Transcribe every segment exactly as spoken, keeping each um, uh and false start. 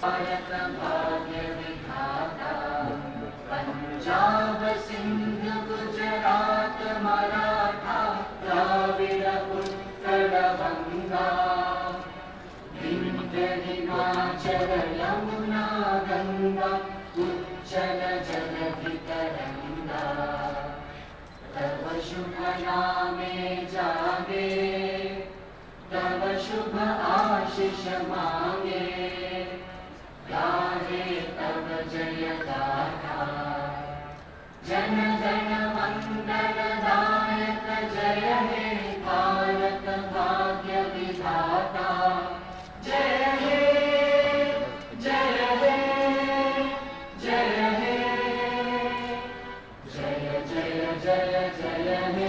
भारत भाग्य विधाता, पंजाब सिंध गुजरात मराठा, द्राविड़ उत्कल बंगा, विंध्य हिमाचल यमुना गंगा, उच्छल जलधि तरंगा। तव शुभ नामे जागे, तव शुभ आशीष मांगे, गाहे तव जय गाथा। जन गण मंगल दायक जय हे भारत भाग्य विधाता। जय हे, जय हे, जय हे। जय जय जय जय हे।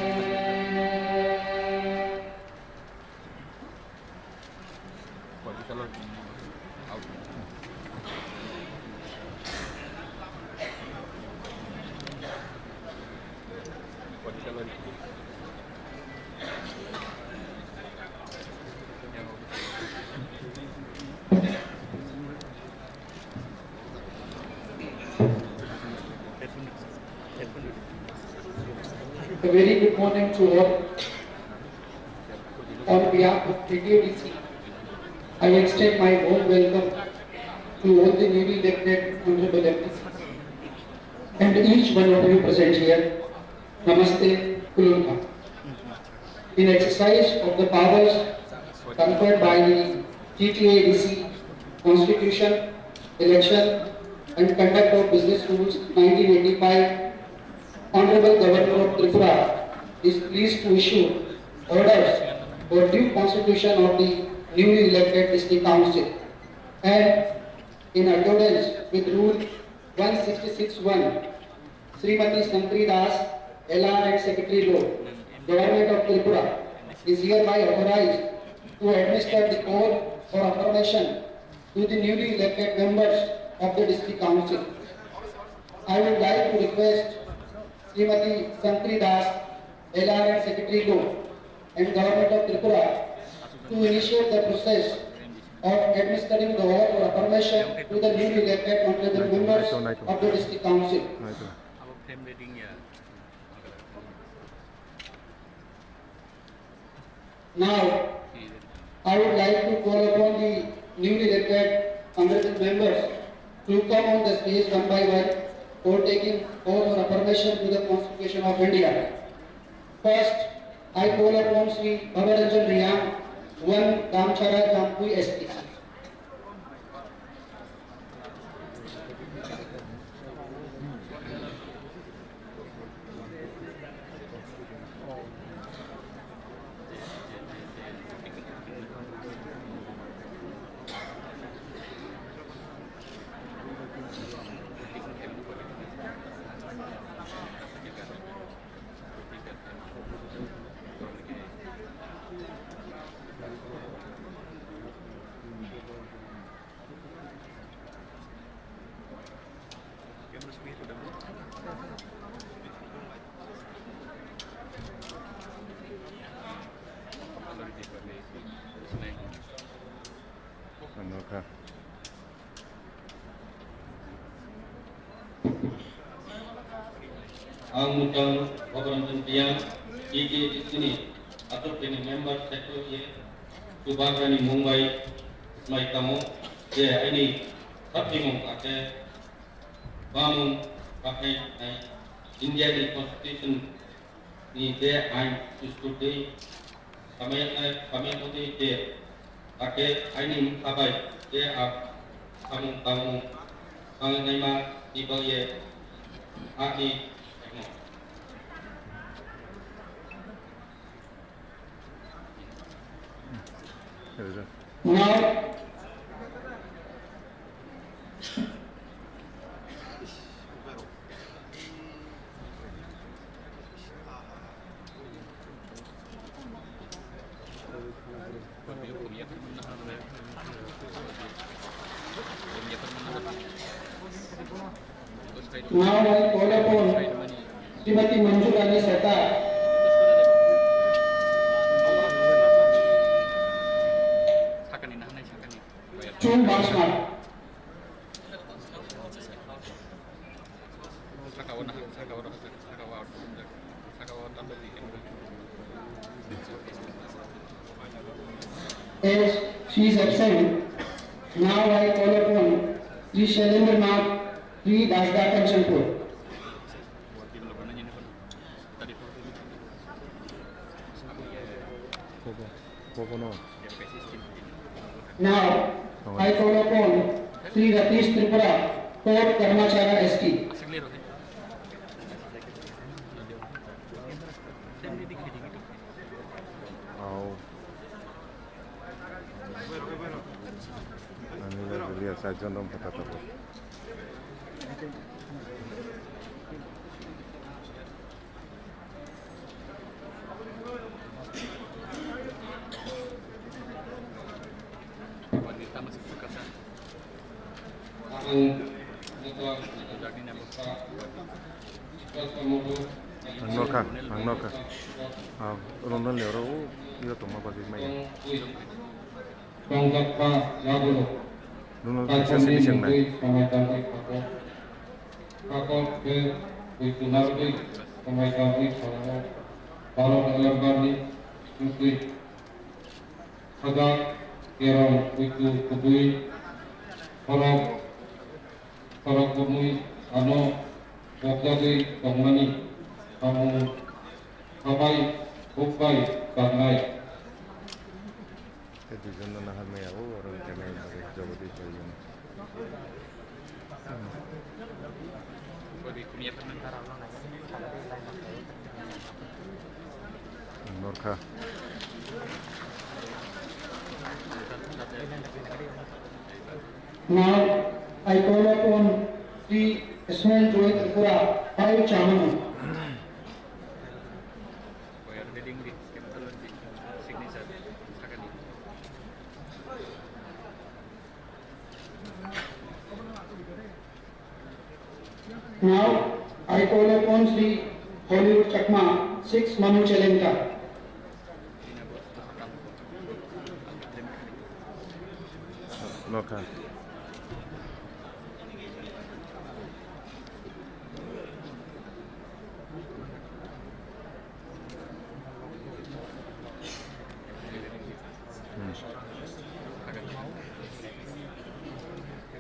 A very good morning to all. On behalf of T T A D C, I extend my warm welcome to all the newly elected honorable M P Cs and each one of you present here. Namaste, Kulunpa. In exercise of the powers conferred by the T T A D C Constitution, Election and Conduct of Business Rules nineteen eighty-five, Honorable Governor of Tripura is pleased to issue orders for due constitution of the newly elected District Council. And in accordance with Rule one sixty-six one, Srimati Shankari Das, L R and Secretary Law, Government of Tripura, is hereby authorized to administer the oath for affirmation to the newly elected members of the District Council. I would like to request Srimati Shankari Das, L R and Secretary Law, and Government of Tripura to initiate the process of administering the oath of affirmation to the newly elected honorable members of the District Council. Now, I would like to call upon the newly elected honorable members to come on the stage one by one for taking oath of affirmation to the Constitution of India. First, I call upon Shri Bhabaranjan Reang, one Damchara Jampui S T C. Ano kha. Ang Mutang Bhabaranjan Reang, T T A D C ni atok ni member sector ye, chubagrani mung bai smai tamo, je aini saphimung ake bamung bahai nai India ni Constitution ni je ain dustur tei samaya, samaya motoi je ake aini mkha bai je a samung tangmung tangnaima ni bagwi ani Now, Now I call upon Srimati Manjulani Seta, Chun Basma. As she is absent, now I call upon Sri Shailendra Nath, Sri Dasda Kanchanpur. Now, I call upon Sri Ratish Tripura, fourth Karmachara S T. Au. Ani le beliya, sajjon dong kata tabo. Ang nokha, ang nokha. Ah, Ronald ni oro o, iyo tongma bagwi maya. Tongjakma yagulo. Nono kaisa simi sengnai. Samai tangwi khako. Khako khe bui tunarwi samai tangwi khalamo. Baro November ni sutwi. Khajak kerong buitu kubui khorok, khorok kubui ano bokjagwi tongmani samung sabai hukbai tangnai. Tei duijon no nahar maya o, oro hwnkhe nai bagwi jagadi paiyung. Norkha. Now, I call upon Sri Ismail Joy Tripura, five Chamano. Now, I call upon Sri Hollywood Chakma, six Manu Chalenta. Nokha. Hmm.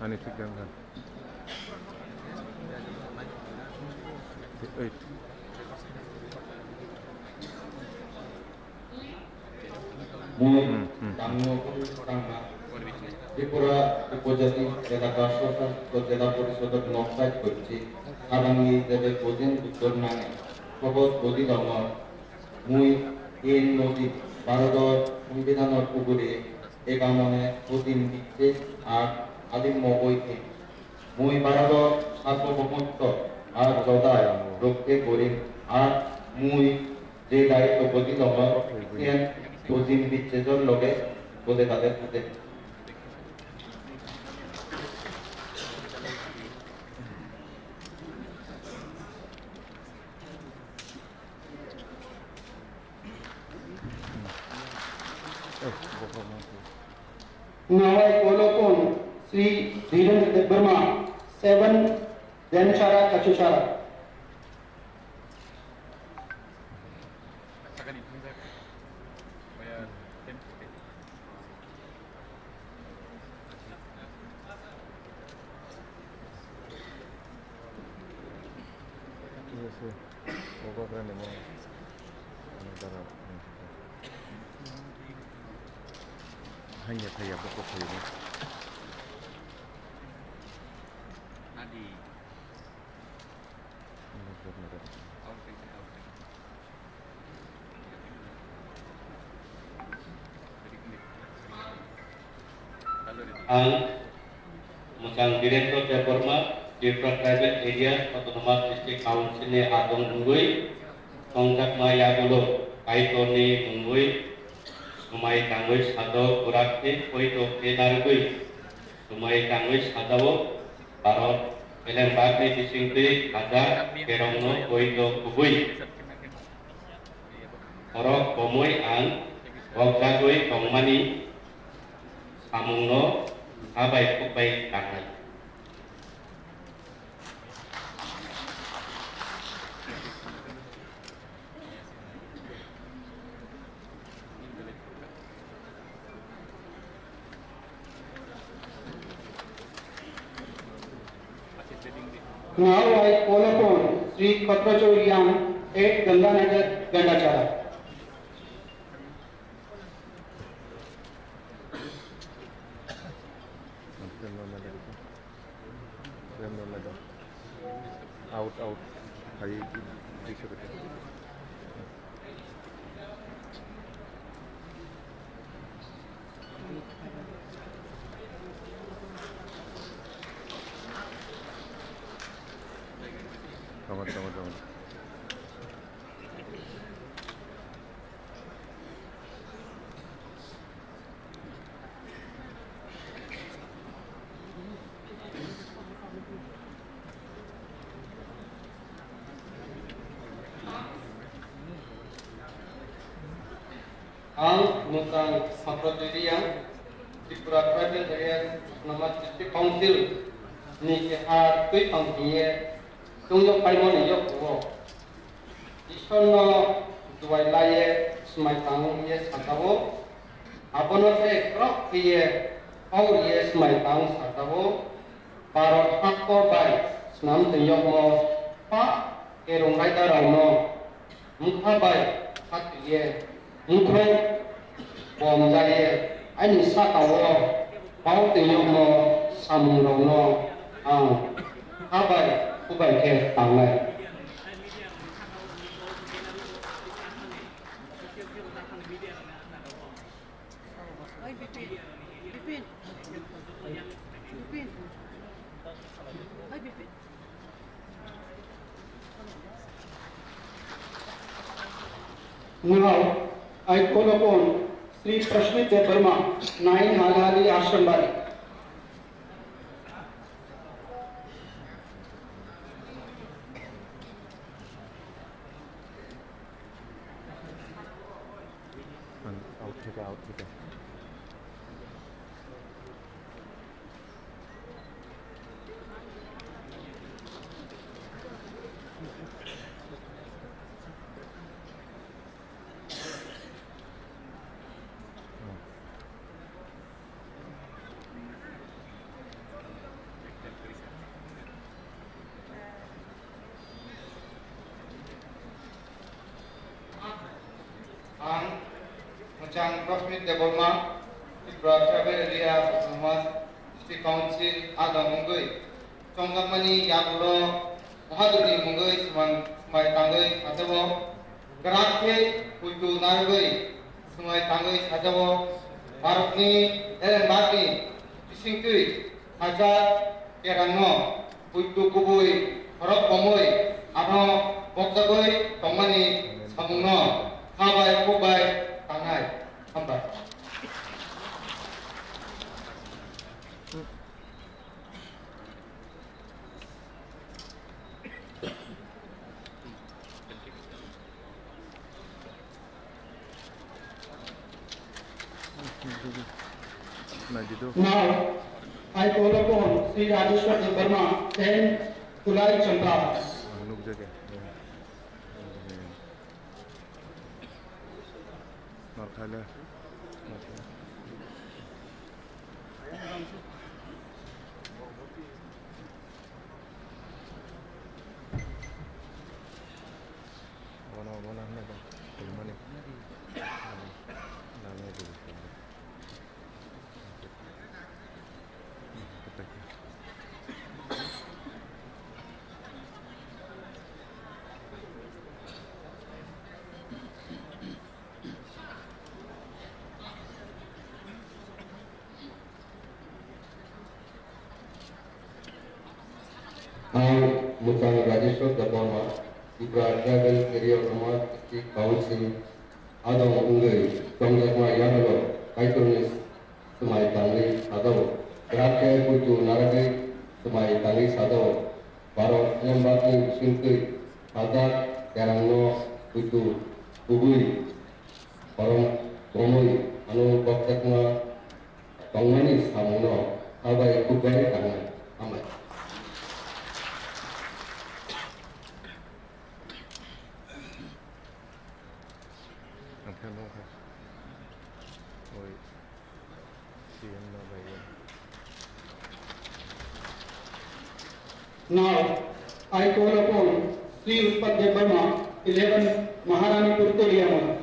Ani thik dan kha. Eight. Mui Hmm, hmm. Tangmo Tangma, Tripura Upojati Elaka Swshasit Jela Porishodor Nokthai Kochi, Harangni Debe Bojin Uttor Nange, Sogot Bodi Dongor, Mui Tin Nodi, Bharodor Songbidanor Ugure, Egamone Odin Bicche, Ar Alim Mogoi Tin. Mui Bharodor Sarbobomottw, Ar Jodai, Rokte Gorim, Ar Mui Je daitw bodi logo, siyan bojin bichejor loge bode bade bode. Nawai kolokon Sri Dhirendra Debbarma, seven Demchara Kachuchara. Hanya kaya boko kaya. Adi. Ang Mwchang Birendra Debbarma, Tripura Tribal Areas Autonomous District Council ni adong wngwi tongjakma yagulo Kaitorni mungwi swmai tangwi sajak kwrak khe poito khe narwgwi swmai tangwi sajao. Bharat beleng bagni bisingtwi hajar kerongno poito kubui. Borok komoi ang bogjagwi tongmani samungno sabai khukbai tangnai. Now I call upon Sri Khatrachari Yang at Ganganagar, Gandachara. Out, out. Hai, di, di, di, Tama, tama, tama. Ang Mutang Sampradoriya, Tripura Tribal Areas Autonomous District Council ni keha twipang hiye tungyo paimani yokuo. Ishwarno duai laiye swmai tangwi ye sajao. Abono se kwrwk khe ye kau ye swmai tang sajao. Bharot hakto bai swnam twi yokmo pa kerong raida rokno mukha bai khatwi ye mukhro bom jaiye ani saka o pao twi yokmo samung rokno ang habai kubai khe tangnai. Oi, Bipin. Bipin. Bipin. Oi, Bipin. Now, I call upon Sri Prashmit Debbarma, nine Halhali Ashram Bari. Out theke, out theke. Ang Muchang Prashmit Debbarma, Tripura Tribal Area Autonomous District Council adong wngwi chongjakmani yagulo Mahadevni mungwi swmai, swmai tangwi sajao. Kwrak khe puitu narwgwi swmai tangwi sajao. Bharotni Erenbakni bisingtwi sajak kerangno puitu kubui khorok bomwi ano bokjagwi tongmani samungno kha bai kuk bai tangnai. Hambai. Now, I call upon Sri Rajeshwar Debbarma, ten Kulai Champa. Nukjagwi. Norkhaile. Bono, bono hwnwi bo kulmani. Nangni rw. Ang Muchang Rajeshwar Debbarma, Tripura Tribal Area Autonomous District Council adong wngwi tongjakma yagulo Kaitorni swmai tangwi sajao. Kwrak khe puitu narwgwi swmai tangwi sajao. Bharot Erenbakni bisingtwi sajak kerangno puitu kubui khorok bomwi ano bokjakma tongmani samungno kha bai kuk bai tangnai. Hambai. Ang khe nukha. Oi. C M no bai. Now, I call upon Sri Utpal Debbarma, eleven Maharanipur Teliamur.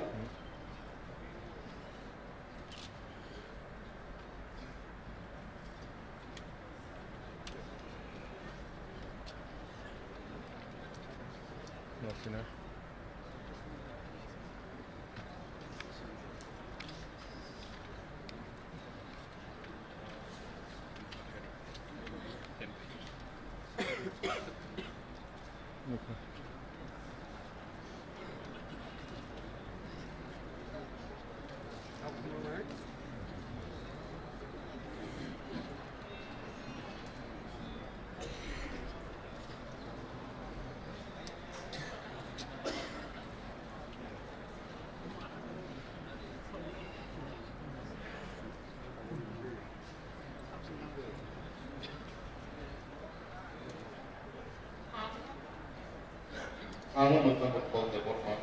Ang Mutang Utpal Debbarma,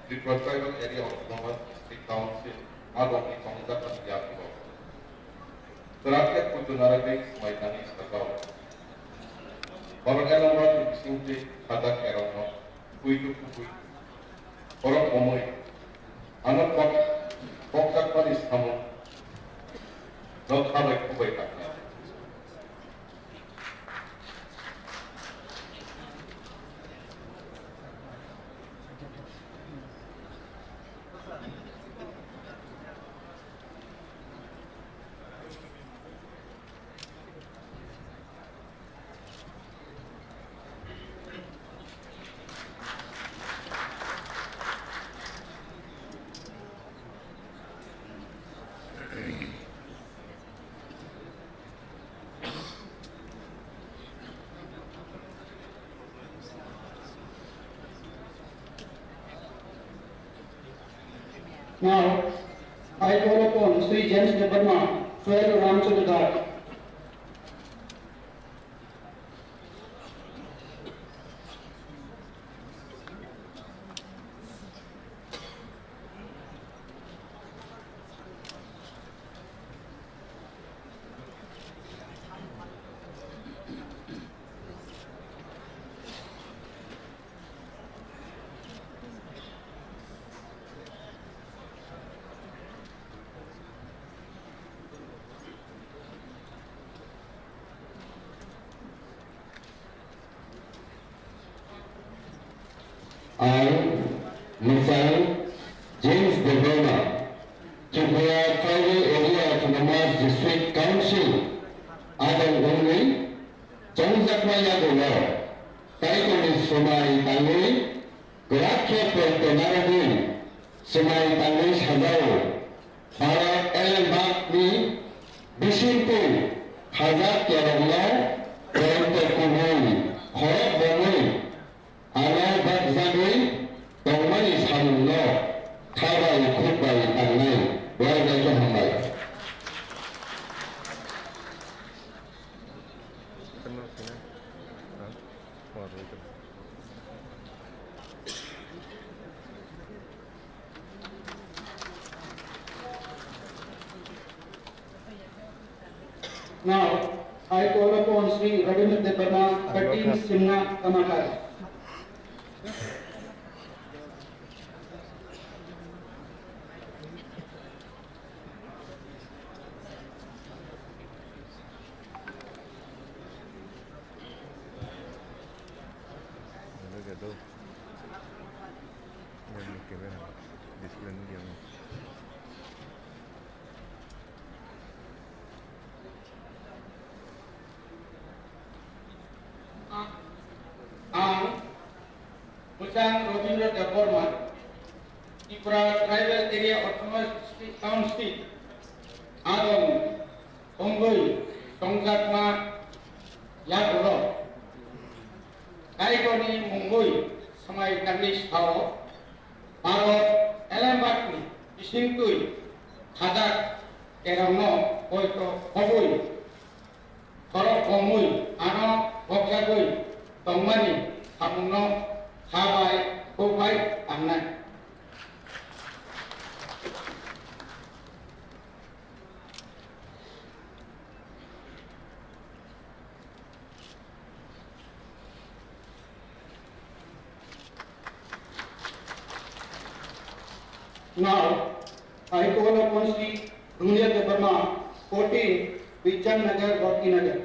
Tripura Tribal Area Autonomous District Council, Adong ni Tongjak Yak Block. Trakya Kutu Naragri Smaitani Sakao. Borok Elamrat ni bisingtwi Khajak Kerongno, Kuitu Kubui. Borok Bomui. Ano kok, kokjakmani samung. Nok khabai kubai takna. Now, I call upon Sri James Debbarma, twelve Ramchandra Ghat. Ang Mithang James Debbarma, Tripura Tribal Area Autonomous District Council, adong wngwi chongjakma yagulo Kaitorni swmai tangwi kwrak khe poito narwgwi swmai tangwi sajao. Bharat Elembakni bisingtwi Khajak Kerongno poito kubui khorok bomwi ano bakjagwi tongmani samungno kha bai khuk bai tangnai. Belai belai khe hambai. Now, I call upon Sri Ravindra Debbarma, thirteen Simna Kamakar. Ang Bwchang Robindra Debbarma, Tripura Tribal Area Autonomous District Council adong wngwi tongjakma yagulo Kaitorni mungwi swmai tangwi sao, Bharat Elembakni bisingtwi Khajak Kerongno poito khobwi khorok bomwi ano bokjagwi tongmani samungno kha bai khuk bai tangnai. Now, I call upon Sri Runglia Debbarma, fourteen, Bigyan Nagar, Bhakti Nagar.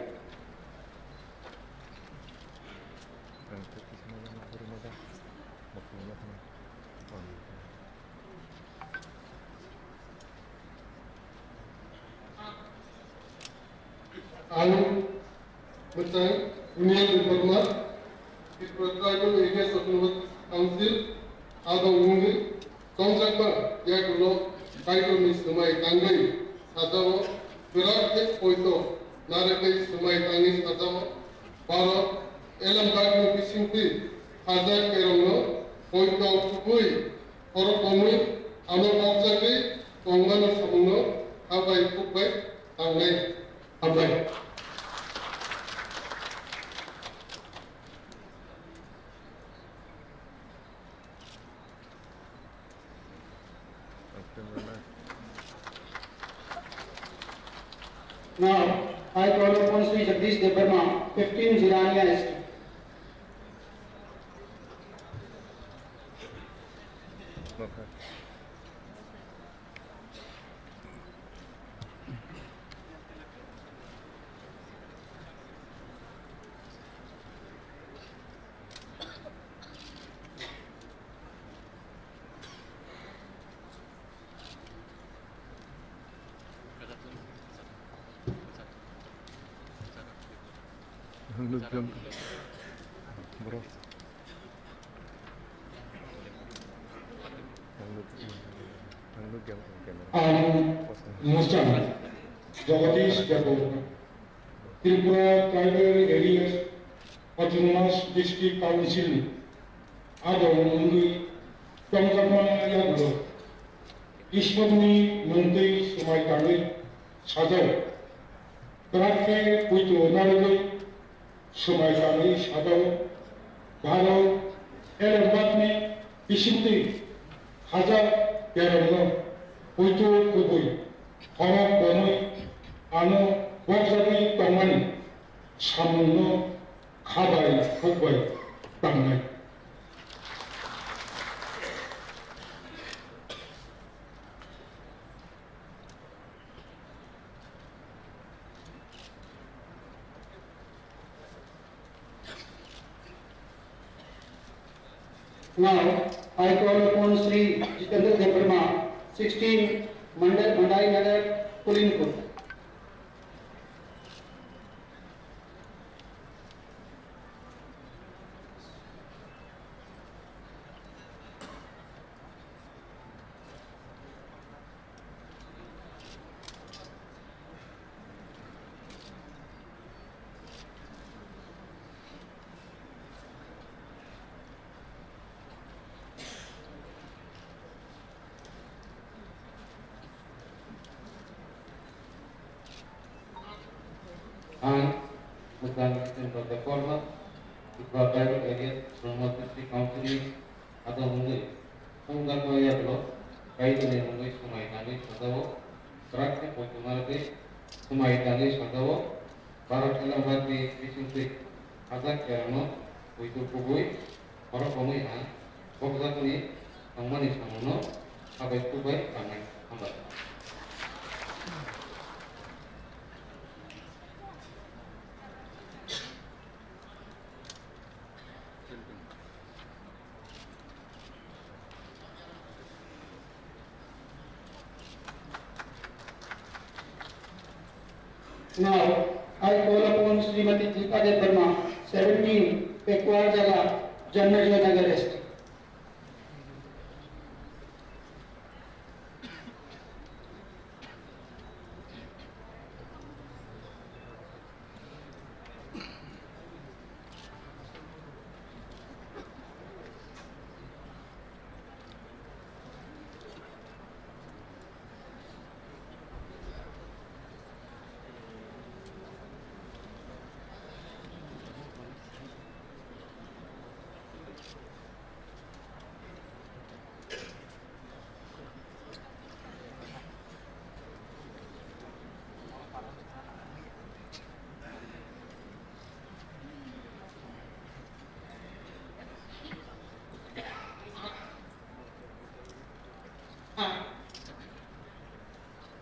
Ang mwchang Runglia Debbarma, Tripura Tribal Areas Autonomous Council, abo wngwi tongjakma yagulo Kaitorni swmai tangwi sajao, kwrak khe poito narwgwi swmai tangwi sajao. Bharat Elambagni bisingtwi hajak kerongno poito kubui khorok komwi ano bokjagwi tongmani samungno habai khukbai tangnai. Hambai. Now, I call upon Sri Jagdish Debbarma, fifteen Jirania Estate. Ang nukjak bro. Ang nuk-, ang nukjak ang camera. Ang Musang Jagadish Debbarma, Tripura Tribal Areas Autonomous District Council ni adong wngwi tongjakma yagulo Ishwarni mungtwi swmai tangwi sajao. Kwrak khe poito narwgwi swmai tangwi sajao. Bharat Elambagni bisingtwi hajak kerongno poito kubui khorok komwi ano bokjagwi tongmani samungno khabai khukbai tangnai. Now, I call upon Sri Jitendra Debbarma, sixteen Mandai, Mandai Nagar, Kulinpur. Ang Bhutan Central Department, Tripura Tribal Areas Autonomous District Council ni adong wngwi, tongjakma yagulo Kaitorni mungwi swmai tangwi sajao, kwrak khe poito narwgwi swmai tangwi sajao, Bharat Elambagni bisingtwi hajak kerongno poito kubui khorok komwi ha bokjakni tongmani samungno khabai khukbai tangnai. Hambai. Now, I call upon Srimati Deepa Debbarma, seventeen, Pekwarjala, Janmejay Nagar Estate.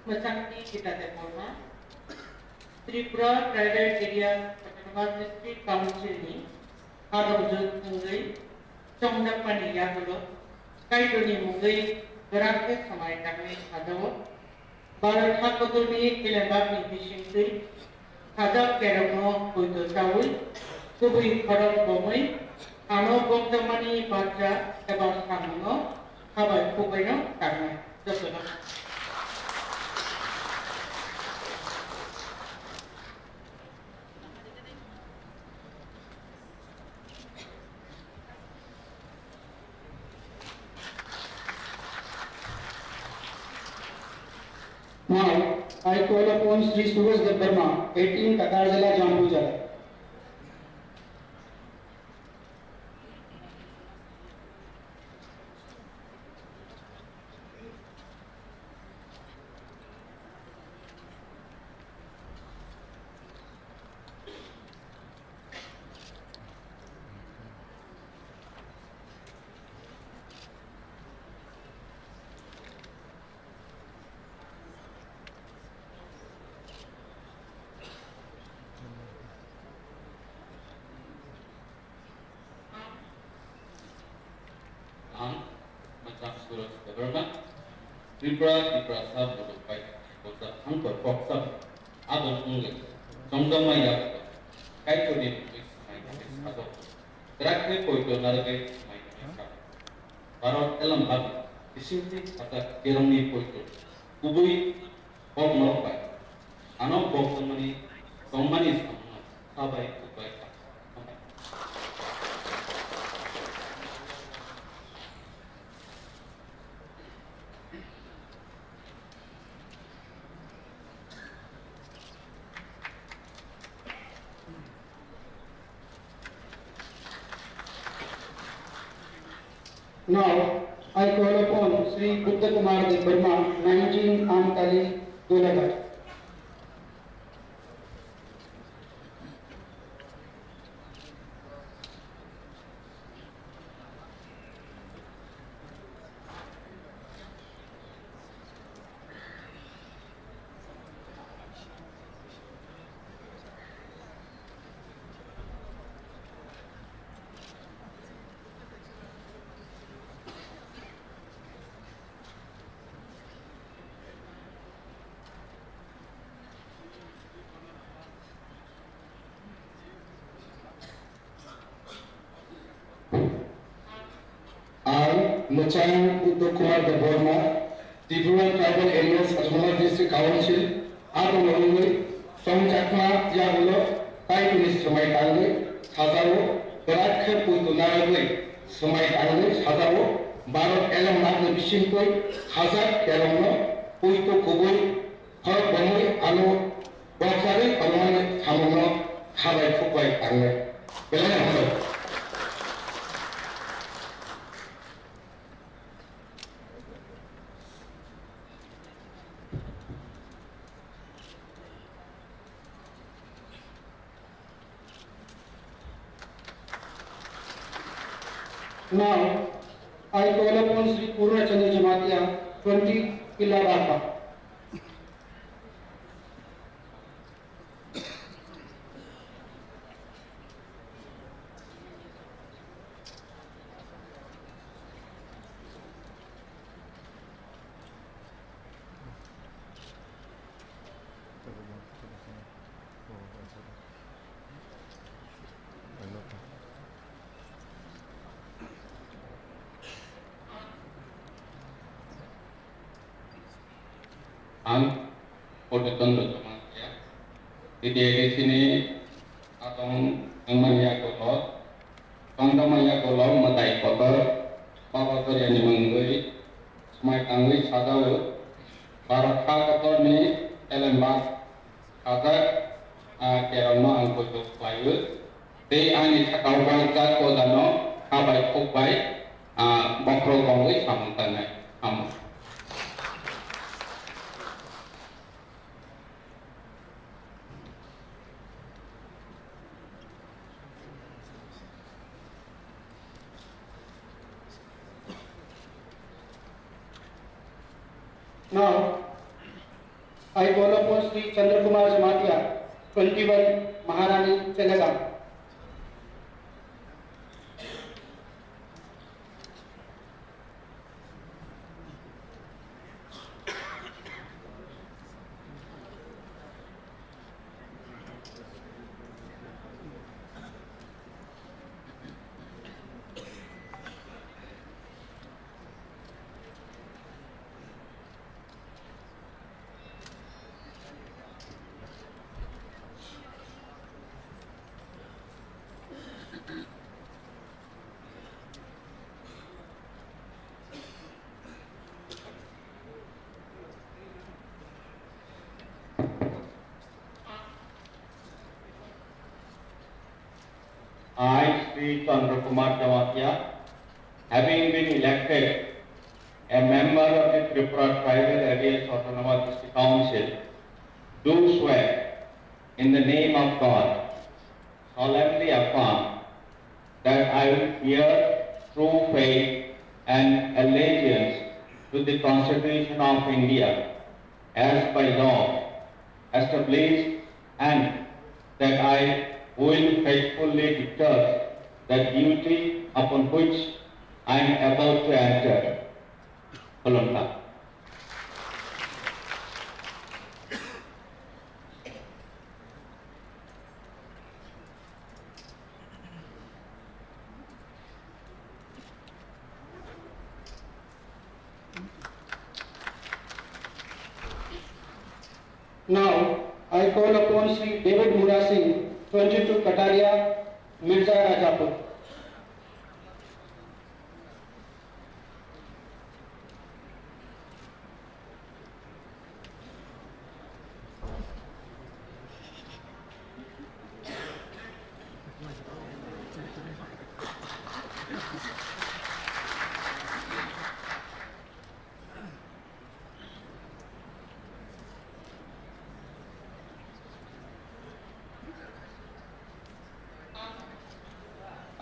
Mwchangni Gita Debbarma, Tripura Tribal Areas Autonomous District Council ni hadok jwk wngwi chongjakmani yagulo Kaitorni mungwi kwrak khe swmai tangwi sajao. Bharat ha kotorni elembakni bisingtwi sajak kerongno poito chaui kubui khorok bomwi ano bokjakmani bacha eba samungno habai khukbaino tangnai. Jotono. Now, I call upon Shri Suraj Debbarma, eighteen Takarjala Jampuja. Ang, Macham Suraj Debbarma, Tripura, Tiprasa Bodo Pai, Bosa Hangkor Koksa, Adon Ungwe, Chongdong Maya, Kaitorni Bukwi Smai Khe Sajok, Drakhe Poito Naragwe Smai Khe Sajok, Bharat Elambak, Bisingtwi Khatak Kerongni Poito, Kubui Bok norok bai ano bok tongmani, tongmani samungno kha bai, kuk bai kha. Now, I call upon Shri Buddha Kumar Debbarma, nineteen Amtali, Golaghat. Ang Mwchang Uddok Kumar Debbarma, Tripura Tribal Areas Autonomous District Council, abo wngwi chongjakma yagulo Kaitorni swmai tangwi sajao, kwrak khe poito naragwi swmai tangwi sajao, Bharat elembakni bisingtwi hajak kerongno poito kubui khorok bomwi ano bokjagwi tongmani samungno kha bai khuk bai tangnai. Belai hambai. Now, I call upon Shri Purna Chandra Jamatia, twenty Pila Barpa. Ang Purna Chandra Jamatia, T T A D C ni atong wngmani yagulo, tongjakmani yagulo mwtai kotor Baba Doriani mungwi swmai tangwi sajao, Bharat ha kotorni elembak hajak, ah, kerongno ang poito khlaio. Tei ani sakao bangjak gojano kha bai khuk bai, ah, bokhorok bongwi samung tangnai. Hambai. Now, I call upon Shri Chandra Kumar Jamatia, twenty-one, Maharani Chelagam. I, Shri Chandra Kumar Jamatia, having been elected a member of the Tripura Tribal Areas Autonomous District Council, do swear in the name of God, solemnly affirm that I will bear true faith and allegiance to the Constitution of India as by law established, and that I will faithfully discharge the duty upon which I am about to enter. Khulumkha. Now, I call upon Shri David Murasing, twenty-two Kataria, Mirza Rajapur.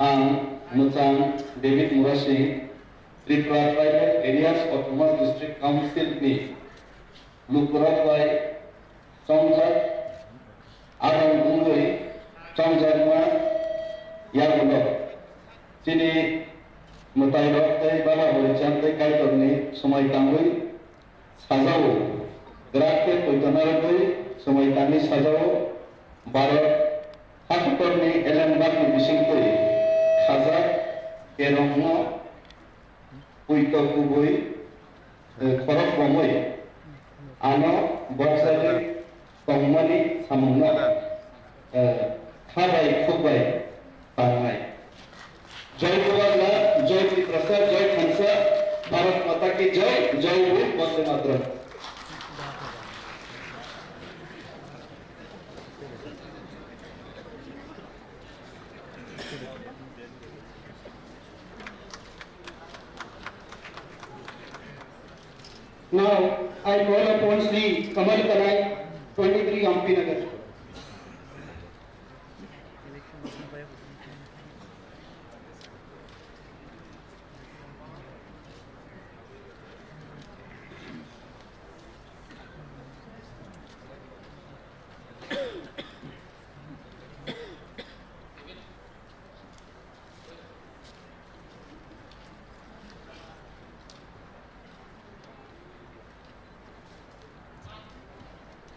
Ang Mwchang David Murasing, Tripura Tribal Areas Autonomous District Council ni lukurok bai chongjak, adong wngwi chongjakma yagulo. Chini mwtairok tei bala horicham tei Kaitorni swmai tangwi sajao, grak khe poito narwgwi swmai tangwi sajao. Bharot hakutorni elembakni bisingtwi khajak kerongno poito kubui, eh, khorok bomwi ano bokjagwi tongmani samungno, eh, kha bai khuk bai tangnai. Jai Bubagra, Jai Tiprasa, Jai Thansa, Bharat Mata Ki Jai, Jai Hind, Vande Mataram. Now, I call upon Shri Kamal Kanai, twenty-three Ampi Nagar.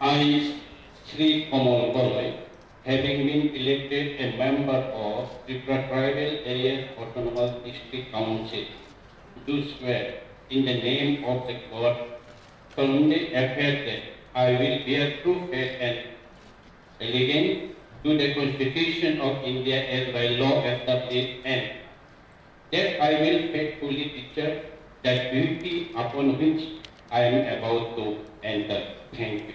I, Shri Kamal Koloi, having been elected a member of Tripura Tribal Areas Autonomous District Council, do swear in the name of the God, solemnly affirm that I will bear true faith and allegiance to the Constitution of India as by law established, and that I will faithfully discharge the duty upon which I am about to enter. Thank you.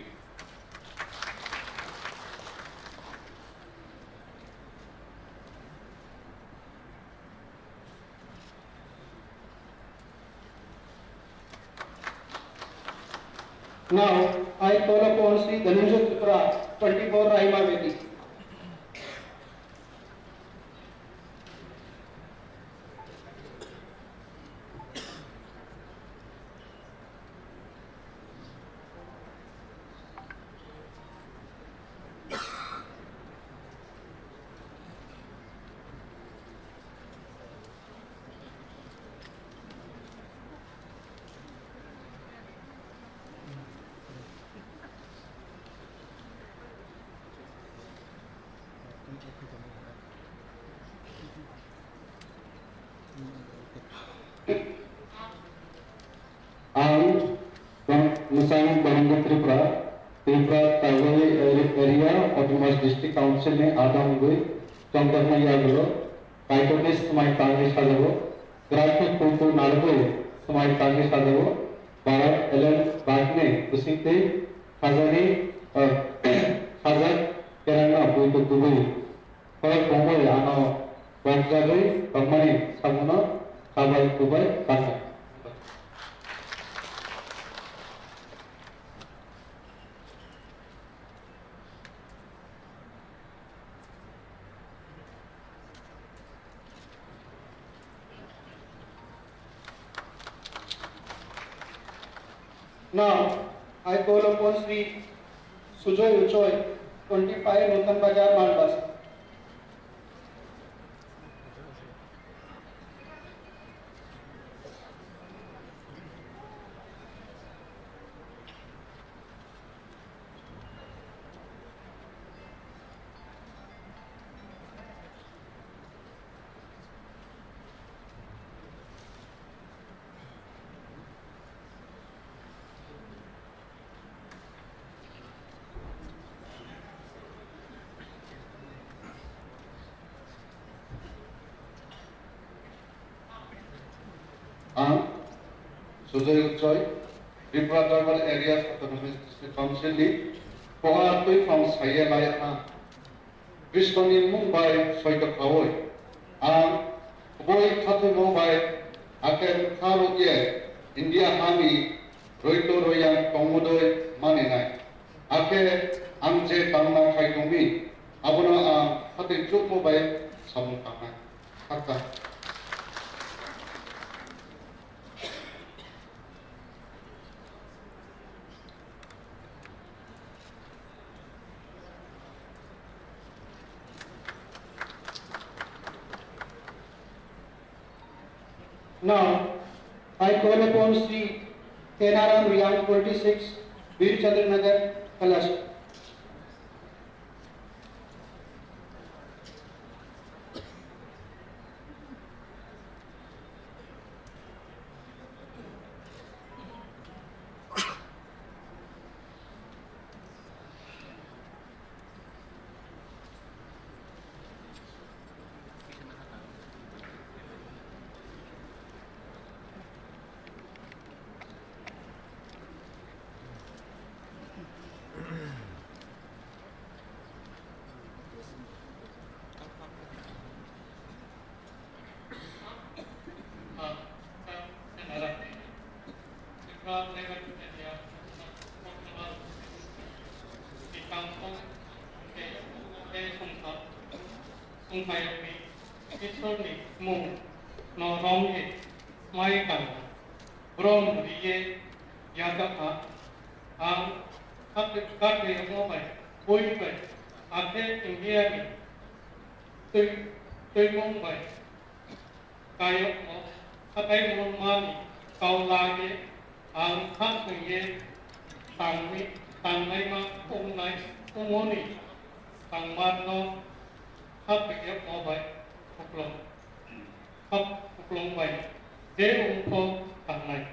Now, I call upon Shri Dhananjay Tripura, twenty-four Rahima Vedi. Council ni adam wngwi chongjaknai yagulo Kaitorni swmai tangwi sajago, Grantni kulku narwgwi swmai tangwi sajago, Bharat Alliance bagni bisingtwi khajani, ah, khajak kerangno buitu kubui. Khorok bongwi ano bokjagwi tongmani sabuno kabai kubai kanai. Now, I call upon Sri Sujoy Uchoi, twenty-five Nutan Bazar, Malbasa. Ang Sujoy Uchoi, Tripura Tribal Areas Autonomous District Council ni Koha Tuiphang Saye Lai Ha. Krishna ni mung bai soito khaui, ang kubui khathoimo bai akem kha rw ye India ha ni roito royang tongmudoi maninai. Akhe ang je tamna khai tongmi, abono ang khatwi chukmo bai samung tangnai. Hakha. Now, I call upon Sri Kenaram Riang, twenty-six, Bir Chandra Nagar, Kailash. Songphai rokni Isorni mung no rom ye mai kang brom riye yajak ha. Ang kate kate mo bai boi bai akhe India ni twi twimung bai kayokno, hatai mungmani kau lage ang kha thwngye tangwi, tangnaima wngnai, wngmoni tangmarno kha thwngye mo bai khuklung, kha khuklung bai je wngkho tangnai.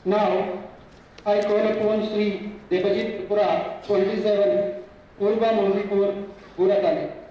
Now, I call upon Sri Debajit Tripura, twenty-seven, Purba Mozipur, Guratali.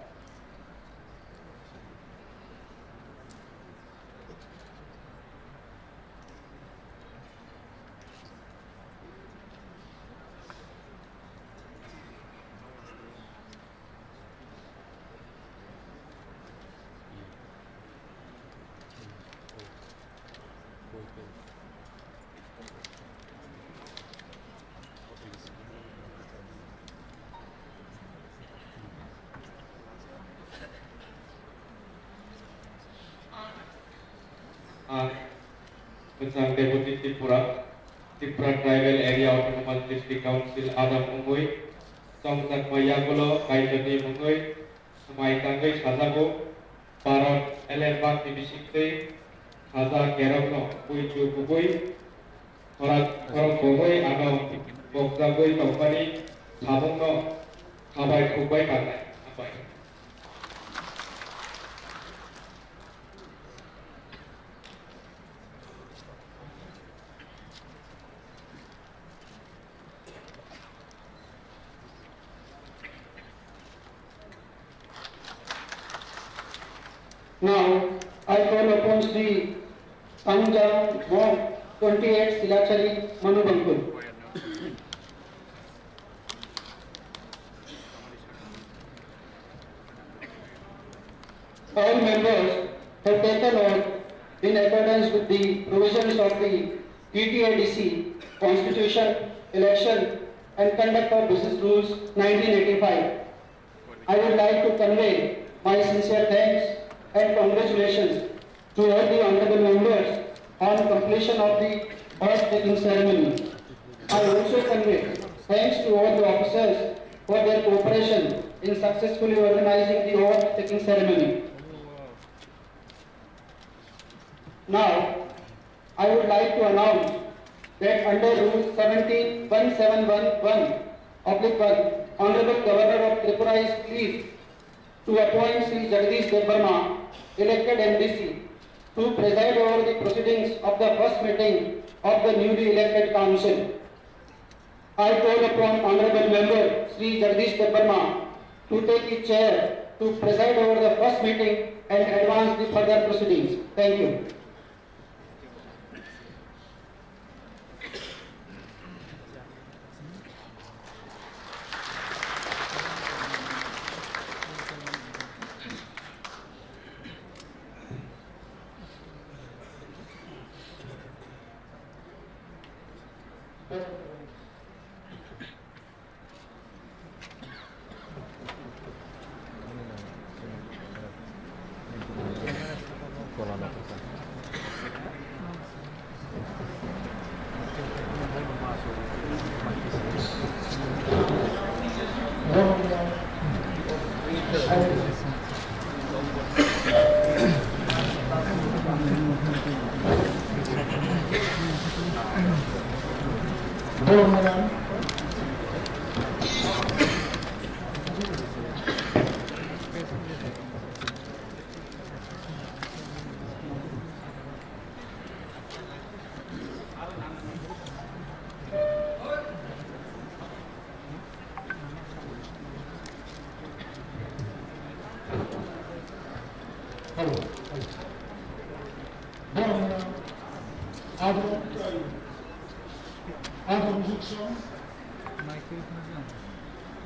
Ah, Kwchang Deputy Tripura, Tripura Tribal Area Autonomous District Council adam wngwi chongjakma yagulo Kaitorni mungwi swmai tangwi sajago, Bharat Alliance bagni bisingtwi khaja kerokno buitu kubui Khorang, khorang bogwi ano bokjagwi tongmani samungno khabai khukbai tangnai. Hambai. Now, I call upon Sri Tangjang Mok, twenty-eight Silachari, Manubangkul. All members have taken oath in accordance with the provisions of the T T A D C, Constitution, Election and Conduct of Business Rules nineteen eighty-five. I would like to convey my sincere thanks and congratulations to all the honorable members on completion of the oath taking ceremony. I also convey thanks to all the officers for their cooperation in successfully organizing the oath taking ceremony. Now, I would like to announce that under Rule seventeen one seven one one oblique one, Honorable Governor of Tripura is pleased to appoint Shri Jagdish Debbarma, elected M D C, to preside over the proceedings of the first meeting of the newly elected council. I call upon Honorable Member Shri Jagdish Debbarma to take his chair to preside over the first meeting and advance the further proceedings. Thank you. Hello. Hello. Borok rok, abo, abo,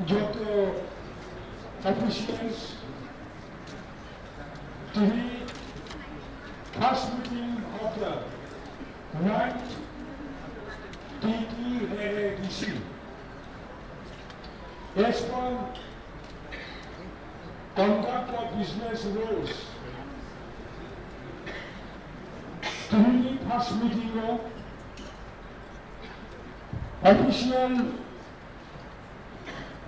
joto officials, tini first meeting of the ninth T T A A D C. As per conduct of business rules, tini first meeting o official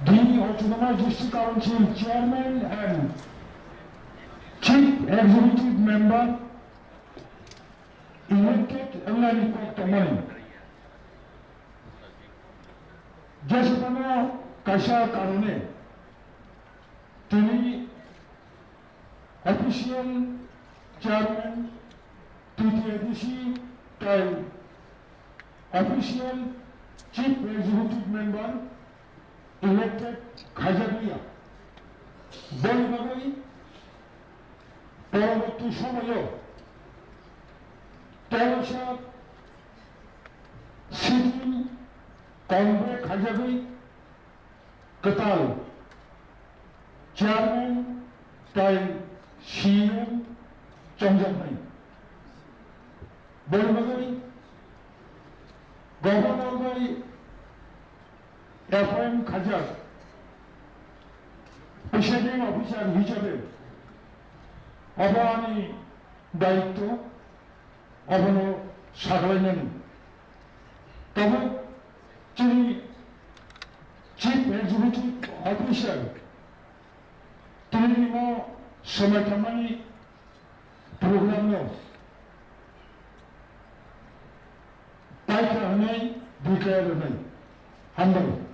the Autonomous District Council Chairman and Chief Executive Member elected wngnani kok tongmani. Jeswkano kaisa karone tini official chairman T T A D C tei official chief executive member elected khaijakliya. Boni bagwi poroborti somoyo tolosa sitting convoke khaijagwi kwtal chairman tei C E M chongjaknai. Boni bagwi governor bai appoint khaijak presiding officer hisabe obo ani daityo, obono saglainani. Tabuk chini Chief Executive Officer tini o swmai tangmani program no paikha hwnwi declare rwnai. Hambai.